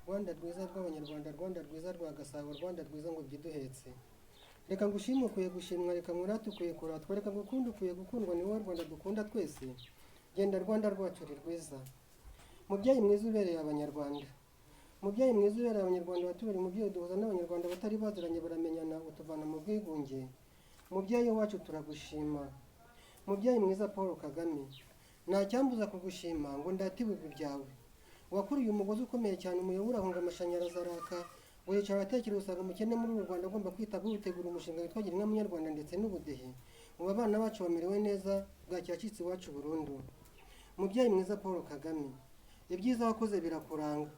Rwanda rwiza rw'Abanyarwanda, Rwanda rwiza rwa Gasabo, Rwanda rwiza ngo byiduhetse. Reka ngushime ukwiye gushimwa, reka nkurate ukwiye kuratwa, reka ngukunde ukwiye gukundwa, ni wowe Rwanda dukunda twese. Genda Rwanda rwacu uri rwiza. Mubyeyi mwiza ubereye Abanyarwanda. Mubyeyi mwiza ubereye Abanyarwanda, watubereye umubyeyi duhuza n'Abanyarwanda batari baziranye baramenyana, utuvana mu bwigunge. Mubyeyi wacu, turagushima. Mubyeyi mwiza Paul Kagame, nta cyambuza kugushima ngo ndate ibigwi byawe. Wakuriye umugozi ukomeye cyane, umuyoboro urahunga, amashanyarazi araka, wicara uratekereza usanga umukene muri uru Rwanda agomba kwitabwaho, utegura umushinga witwa Gira Inka Munyarwanda ndetse n'ubudehe. Ubu abana bacu bamerewe neza, bwaki yacitse iwacu burundu. Mubyeyi mwiza Paul Kagame, ibyiza wakoze birakuranga.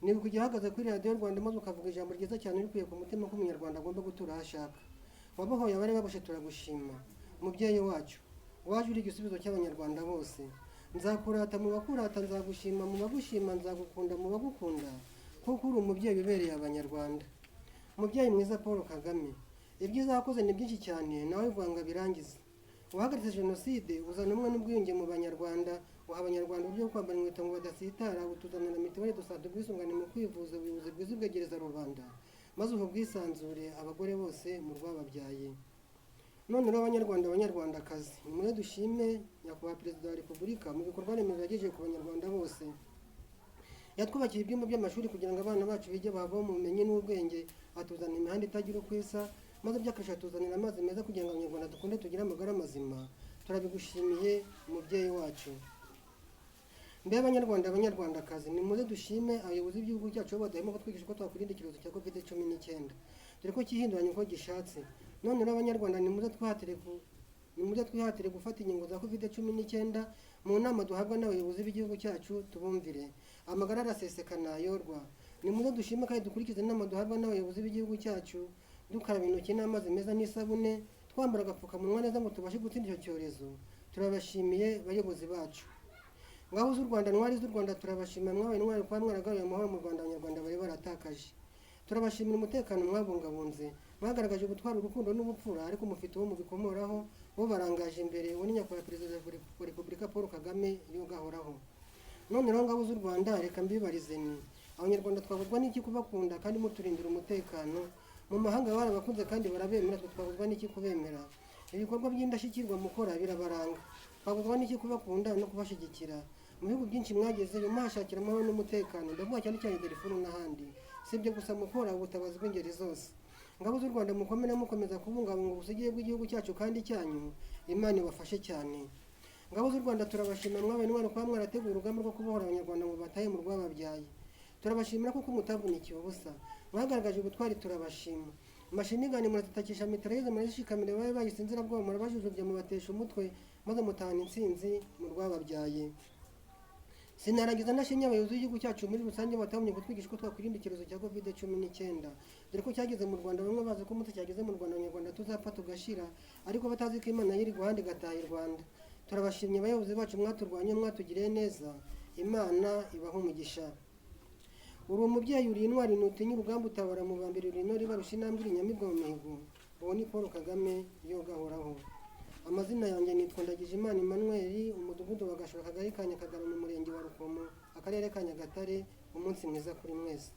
Nibuka igihe uhagaze kuri Radiyo Rwanda maze ukavuga ijambo ryiza cyane rikwiye ku mutima ko Umunyarwanda agomba gutura aho ashaka. Wabohoye abari baboshye, turagushima. Mubyeyi wacu, waje uri igisubizo cy'Abanyarwanda bose. Nzakurata mu bakurata, nzagushima mu bagushima, nzagukunda mu bagukunda, kuko uri umubyeyi ubereye Abanyarwanda. Mubyeyi mwiza Paul Kagame, ibyiza wakoze ni byinshi cyane, nawe vanga birangize. Wahagaritse jenoside, uzana ubumwe n'ubwiyunge mu Banyarwanda, uha Abanyarwanda uburyo bwo kwambara inkweto ngo badasitara, utuzanira mituweli dusanga ubwisungane mu kwivuza, ubuyobozi bwiza ubwegereza rubanda, maze uha ubwisanzure abagore bose mu rwababyaye. None rero Abanyarwanda, Abanyarwandakazi, nimure dushime Nyakubahwa Perezida wa Repubulika mu bikorwa remezo yagejeje ku Banyarwanda bose. Yatwubakiye ibyumba by'amashuri kugira ngo abana bacu bige bavome mu bumenyi n'ubwenge, atuzanira imihanda itagira uko isa, maze by'akarusho atuzanira amazi meza kugira ngo Abanyarwanda dukunde tugire amagara mazima. Turabigushimiye, umubyeyi wacu. Mbe Abanyarwanda, Abanyarwandakazi, nimuze dushime abayobozi b'igihugu cyacu bo badahema kutwigisha uko twakwirinda icyorezo cya COVID-19, dore ko cyihinduranya uko gishatse. None rero Abanyarwanda, nimuze twihatire gufata inkingo za COVID-19 mu nama duhabwa n'abayobozi b'igihugu cyacu, tubumvire. Amagara araseseka ntayorwa. Nimuze dushime kandi dukurikize inama duhabwa n'abayobozi b'igihugu cyacu, dukaraba intoki n'amazi meza n'isabune, twambara agapfukamunwa neza ngo tubashe gutsinda icyo cyorezo. Turabashimiye, bayobozi bacu. Ngabo z'u Rwanda, ntwari z'u Rwanda, turabashima. Mwabaye intwari kuba mwaragaruye amahoro mu Rwanda Abanyarwanda bari baratakaje. Turabashimira umutekano mwabungabunze. Mwagaragaje ubutwari, urukundo n'ubupfura, ariko mufite uwo mubikomoraho bo barangaje imbere, uwo ni Nyakubahwa Perezida wa Repubulika Paul Kagame yogahoraho. None rero ngabo z'u Rwanda, reka mbibarize ni Abanyarwanda twabuzwa n'iki kubakunda kandi muturindira umutekano? Mu mahanga barabakunze kandi barabemera, twe twabuzwa n'iki kubemera? Ibikorwa by'indashyikirwa mukora birabaranga, twabuzwa n'iki kubakunda no kubashyigikira? Mu bihugu byinshi mwagezeyo muhashakira amahoro n'umutekano, ndavuga cyane cyane Darifuru n'ahandi. Si ibyo gusa, mukora ubutabazi bw'ingeri zose. Ngabo z'u Rwanda, mukomere mukomeza kubungabunga ubusugire bw'igihugu cyacu kandi cyanyu. Imana ibafashe cyane. Ngabo z'u Rwanda, turabashima. Mwabaye intwari kuba mwarateguye urugamba rwo kubohora Abanyarwanda ngo batahe mu rwababyaye. Turabashimira kuko mutavunikiye ubusa, mwagaragaje ubutwari, turabashima. Machine gun murazitakisha, mitrailleuse murazishikamira, bari bahise inzirabwoba murabajujubya, mubatesha umutwe, maze mutahana intsinzi mu rwababyaye. Sinarangiza ntashimye abayobozi b'igihugu cyacu muri rusange batabonye kutwigisha uko twakwirinda icyorezo cya COVID-19, dore ko cyageze mu Rwanda bamwe bazi ko umunsi cyageze mu Rwanda Abanyarwanda tuzapfa tugashira, ariko batazi ko Imana yiri guhanda igataha i Rwanda. Turabashimye abayobozi bacu, mwaturwanye, mwatugiriye neza, Imana ibaha umugisha. Uri umubyeyi, uri intwari, ntutinya urugamba, utabara mu bambere, uri intore ibarusha intambwe, uri inyamibwa mu mihigo. Uwo ni Paul Kagame yogahoraho. Amazina yanjye nitwa Ndagijimana Emmanuel, umudugudu wa Gashora, akagari ka Nyakagara, mu murenge wa Rukomo, akarere ka Nyagatare. Umunsi mwiza kuri mwese.